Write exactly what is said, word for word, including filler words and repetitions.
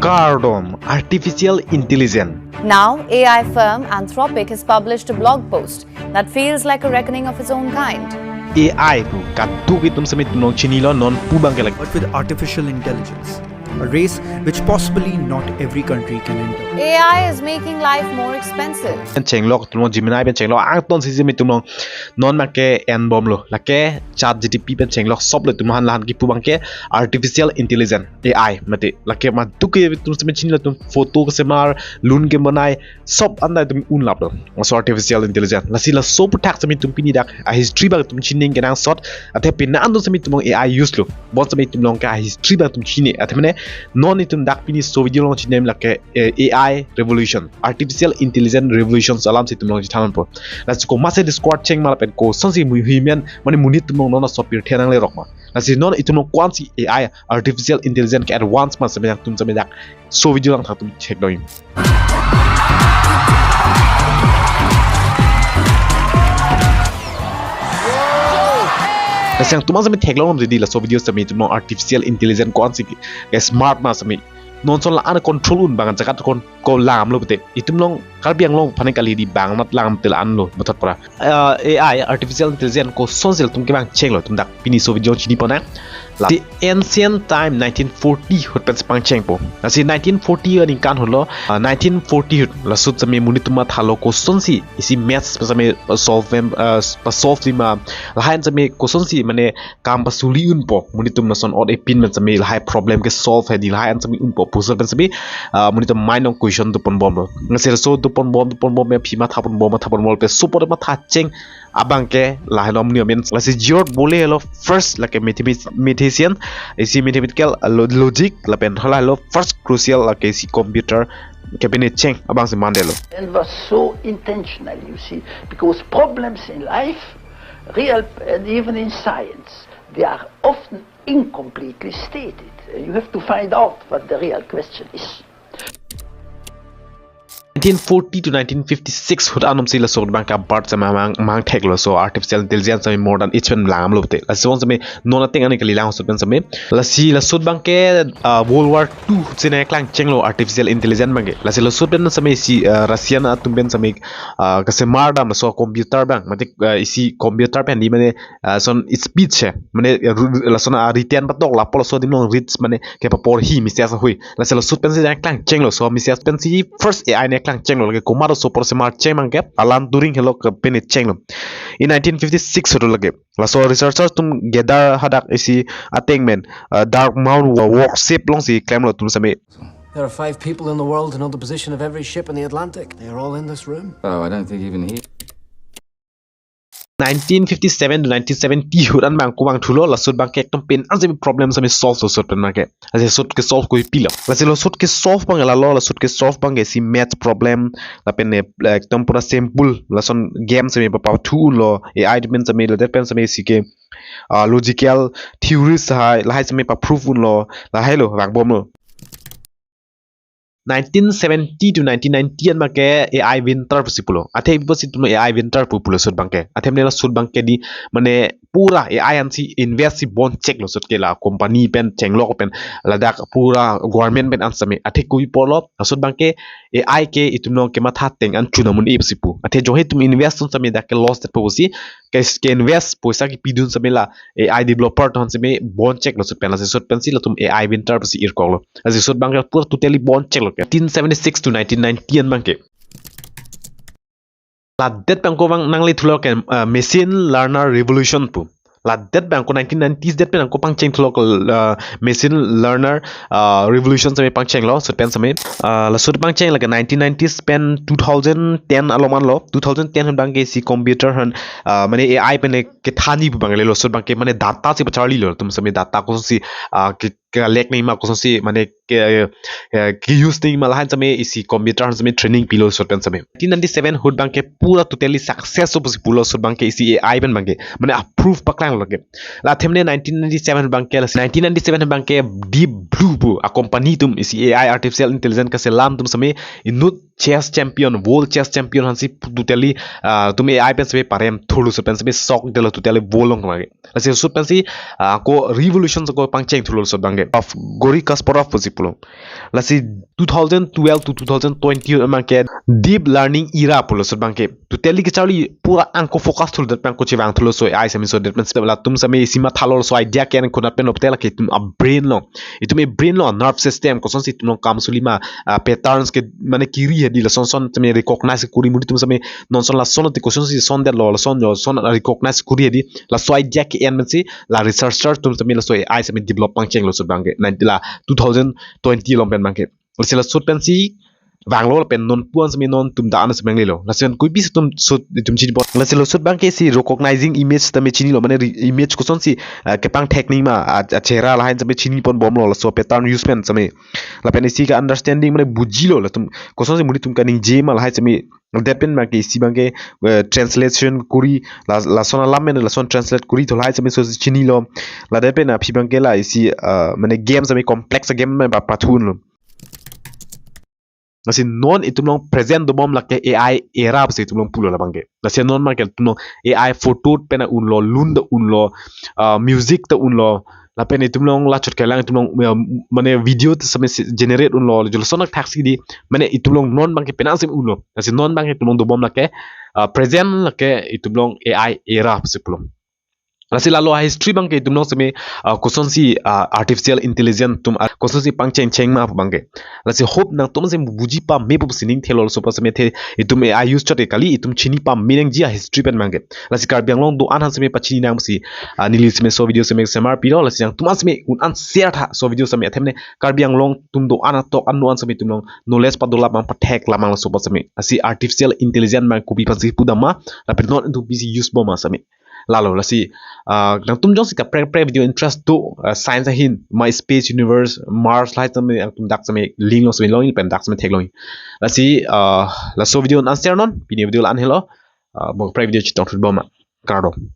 Kardom, artificial intelligence. Now, A I firm Anthropic has published a blog post that feels like a reckoning of its own kind. A I pu kaduk itum semi itum long chinilo, non pu abangke lake. But with artificial intelligence, a race which possibly not every country can enter. A I is making life more expensive. Pen chenglok itum long Gemini pen chenglok angton si semi itum long non abangke enbomlo. Lake ChatGPT pen chenglok soplo itum han lahan kipu abangke artificial intelligence, A I mate. Lake kaduk ke itum semi chinilo, itum photo kesemar, lun kebonai, sop anta itum unlaplo. Laso artificial intelligence. Lasi laso aphuthak semi itum pini dak a history abang itum chining kenangsot. Athe pini an itum semi itum long A I use lo. Bon semi itum long ke a history abang itum chini. Athe mane non itum dak pini laso video long chini lake, eh, A I revolution, artificial intelligence revolution alam si itum long chithanpo. Lasi komatsi Discord cheng ma lapen kosonsi mu-, huimen mane monit itum long non laso pirthe nanglerok ma. Lasi non itum long ko-ansi A I, artificial intelligence ke advance ma semi itum semi dak laso video langthak itum check doi. Lasi nangtum semi theklong dei laso video semi itum long artificial intelligence ko-ansi ke smart ma semi. Non lason la-an control un abang jagat kon ko langlo pute. Itum long Karbi Anglong aphan kali dei bang nat lang te la-an lo mathot para. Uh, A I, artificial intelligence kosonsi latum kevang chenglo itum dak pini laso video chini pona. Lasi ancient time nineteen forty ahut pensi pangchengpo. Lasi nineteen forty aningkan ahut lo, uh, nineteen forty ahut laso ahut semi monit itum mathalo kosonsi isi maths semi, uh, solve, uh, solve di ma, lahai semi kosonsi mane kam pasuli unpo, monit itum lason ot epin pen semi lahai problem ke solve hedi lahai an semi unpo pu laso pen semi, ah, monit itum mind long question doponbomlo. Lasi laso doponbom, doponbom, aphi mathaponbom, mathaponbom pen laso apot matha cheng abangke lahelo amonit amen. Lasi George Boole lo first lake mathemat-, mathematician, isi mathematical, ah, lo-, logic lapen halahelo first crucial lake isi computer ke pine cheng abangsi mandetlo. And was so intentional, you see, because problems in life, real, and even in science, they are often incompletely stated. You have to find out what the real question is. Nineteen forty to nineteen fifty-six ahut an itum si laso abangke apart semi mang, mang theklo laso artificial intelligence semi modern age pen langdamlo pute. Laso semi non ateng an kali lang laso pen semi. Lasi laso abangke, ah, World War Two si nangklang chenglo artificial intelligence abangke. Lasi laso pen semi isi, ah, Russian atum pen semi, ah, kesemar dam laso computer abang. Mate, ah, isi computer pen dei mane, ah, lason speech he. Mane, ah, ru-, lason, ah, written patok lapu laso adim long read mane kepaporhi message ahui. Lasi laso pensi nangklang chenglo laso message pensi first A I nangklang chenglo lake komat laso apor semar cheng abangke Alan Turing helo ke pine chenglo. In nineteen fifty-six ahut lake. Laso researchers atum gather hadak isi ateng pen, uh, Dartmouth wo-, workshop alongsi klemlo itum semi. There are five people in the world who know the position of every ship in the Atlantic. They are all in this room. Oh, I don't think even he. Nineteen fifty-seven to nineteen seventy ahut an abang kevang thulo, laso abangke ekdom pine an semi problem semi solve laso pen abangke. Lasi laso ahut ke solve ko-i pilo. Lasi laso ahut ke solve abang lalo, laso ahut ke solve abangke isi math problem, lapen, eh, ekdom pura simple, lason game semi pa, pathu unlo, A I pen semi, ladet pen semi isi ke, ah, logical theories hai, lahai semi pa prove unlo, lahailo, vangbomlo. Nineteen seventy to nineteen ninety an abangke A I winter pusi pulo. Athe ipo si itum A I winter pu pulo laso ahut abangke. Athe mane laso ahut abangke dei mane pura A I ansi invest si bon cheklo laso ahut ke la company pen chenglok pen ladak pura government pen an semi. Athe ko-i apotlo laso ahut abangke A I ke itum long kematha ateng an chuna mun ip si pu. Athe jongsi itum invest un semi dak ke loss detpo pusi ke, ke invest poisa kepidun semi la A I developer atum semi bon cheklo laso ahut pen, lasi laso ahut pensi latum A I winter pusi irkoklo. Lasi laso ahut abangke pura totally bon cheklo ke. Nineteen seventy-six to nineteen ninety an abangke. Ladet abang ko abang nangle thulo ke, uh, machine learner revolution pu. Ladet abang ko nineteen nineties det pen ko pangcheng thulo ke, uh, machine learner, uh, revolution semi pangchenglo, laso ahut pen semi. Uh, laso ahut pangcheng lake nineteen nineties pen two thousand ten along an lo, two thousand ten ahut abangke isi computer han, uh, mane A I pen kethan ni pu abang lelo, laso ahut abangke mane data si pacharlilo, itum semi data kosonsi, ah, ke, ke-collect nangji ma kosonsi, mane ke, eh, ke-use nangji ma lahan semi isi computer han semi training pilo laso ahut pen semi. Nineteen ninety-seven ahut abangke pura totally success pusi pulo laso ahut abangke isi A I pen abangke. Mane a-proof paklanglo ke. La athe mane nineteen ninety-seven ahut abangke, nineteen ninety-seven ahut abangke Deep Blue pu a-company atum isi A I artificial intelligence kaselam atum semi inut chess champion, world chess champion aphansi totally, ah, itum A I pen sebe parem thulo, laso pen sebe sok delo totally world along abangke. Lasi laso pensi, ah, ako revolution ako pangcheng thulo laso abangke. Of Garry Kasparov pusi pulo. Lasi two thousand twelve to two thousand twenty abangke deep learning era pulo laso abangke. Totally kacharli pura ako focus thulo, ladak pen ako chevang thulo laso A I sitame, laso ladak pen latum sitame isi mathalo, laso idea ke-en konat pen lo pulote lake itum a-brain along, itum a-brain along nerve system kosonsi itum along kam suli ma, ah, patterns ke mane kiri hedi, lason son sitame recognize kori, muri atum sitame non son lason te kosonsi son detlo, lason jo son recognize kori hedi, laso idea ke-en pensi la researcher atum sitame laso A I sitame develop pangchenglo laso abangke. Nanti la two thousand twenty along pen abangke. Lasi laso pensi vanglo lapen non pu-an sitame non itum dak an sitame vanglelo. Lasi pen kopi si itum laso itum chinipon. Lasi laso abangke isi recognizing image sitame chinilo, mane re-, image kosonsi, ah, kepangthek nangji ma, ah, ah, chehra lahai sitame chiniponbomlo laso pattern use pen sitame. Lapen isi ke-understanding mane bujilo latum, kosonsi muri atum kaningje ma lahai sitame. Ladak pen abangke isi abangke, eh, translation kori, la, lason alam mane lason translate kori thu lahai sitame laso chinilo. Ladak pen aphi abangke la isi, ah, mane game sitame complex game mane pa, pathunlo. Lasi non itum along present dobom lake A I era pusi itum along pulo labangke. Lasi non abangke itum along A I photo pen unlo, lun ta unlo, ah, music ta unlo, lapen itum along la chot kelang itum along, ah, mane video ta sitame si generate unlo, jo lason athak si di, mane itum along non abangke penang sitame unlo. Lasi non abangke itum along dobom lake, ah, present lake itum along A I era pusi pulo. Lasi lalo history abangke itum along sitame, ah, kosonsi, ah, artificial intelligence atum, ah, kosonsi pangchengcheng ma pu abangke. Lasi hope nangtum sitame buji pame pu sining thelo laso pa sitame the itum A I use chot ke kali, itum chini pame nangji a-history pen abangke. Lasi Karbi Anglong do-an aphan sitame pachini nangsi, ah, neli sitame laso video sitame semar pilo, lasi nangtum an sitame un-an share tha laso video sitame, athe mane Karbi Anglong atum do-an atok an do-an sitame itum along knowledge padolap abang pathek lam abang laso pa sitame. Lasi artificial intelligence abang kopi aphansi pudam ma, lapen non itum pisi use bom ma sitame. Lalo, lasi, ah, nangtum jongsi kaprek kaprek video interest do, ah, science ahin, ma space, universe, Mars, lahai sitame nangtum dak sitame link lo sitame longji pen dak sitame theklongji. Lasi, ah, laso video an share non, pini video la-an helo, ah, bang kaprek video chetong thut bom ma. Kardom.